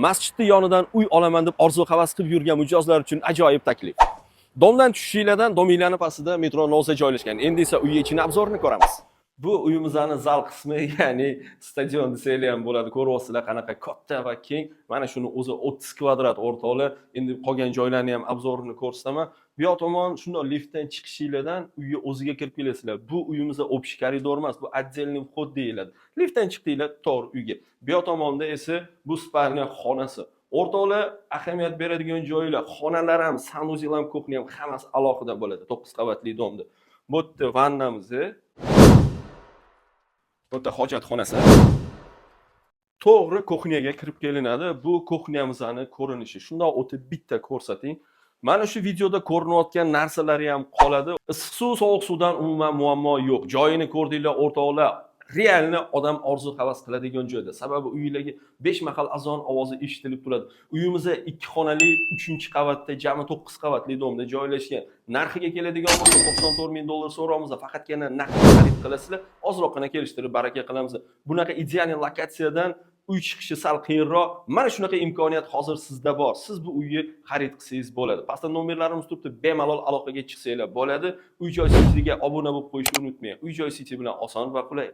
Masjidni yonidan uy olaman deb orzu havas qilib yurgan mijozlar uchun ajoyib taklif. Дом dan tushishinglardan dominglarni pastida metro Novza joylashgan. Endi esa uy ichini обзор ini ko'ramiz. Bu uyimizni zal qismi, ya'ni stadion desanglar ham bo'ladi. Ko'ryapsizlar, qanaqa katta va keng. Mana shuni o'zi 30 kvadrat, o'rtoqlar. Endi qolgan joylarni ham обзор ini ko'rsataman. Bu yoq tomon shundoq liftdan chiqishinglardan uyga o'ziga kirib kelasizlar. Bu uyimizda общий koridor emas, bu отдельный вход deyiladi. Liftdan chiqdinglar, to'g'ri uyga. Bu yoq tomonda esa bu спальня xonasi. O'rtoqlar, ahamiyat beradigan joylar, xonalar ham, санузел ham, кухня ham, hammasi alohida bo'ladi 9 qavatli дом da. Bu yerda vannamiz. Bu yerda hojatxonasi. To'g'ri кухня ga kirib kelinadi. Bu кухня mizni ko'rinishi. Shundoq o'tib bitta ko'rsating. Mana shu videoda ko'rinayotgan narsalari ham qoladi. Issiq suv, sovuq suvdan umuman muammo yo'q. Joyini ko'rdinglar, o'rtoqlar. Реально odam orzu havas qiladigan joyda. Sababi uylarga 5 mahal azon ovozi eshitilib turadi. Uyimiz 2 xonali, 3-qavatda, jami 9 qavatli дом da joylashgan. Narxiga keladigan bo'lsak, 94 ming dollar so'raymiz, faqatgina naqd xarid qilasizlar, ozroqgina kelishtirib baraka qilamiz. Bunaqa идеальный lokatsiyadan uy chiqishi sal qiyinroq. Mana shunaqa imkoniyat hozir sizda bor. Siz bu uyni xarid qilsangiz bo'ladi. Pastda nomerlarimiz turibdi, bemalol aloqaga chiqsanglar bo'ladi. Uy Joy Cityga obuna bo'lib qo'yishni unutmang. Uy Joy City bilan oson va qulay.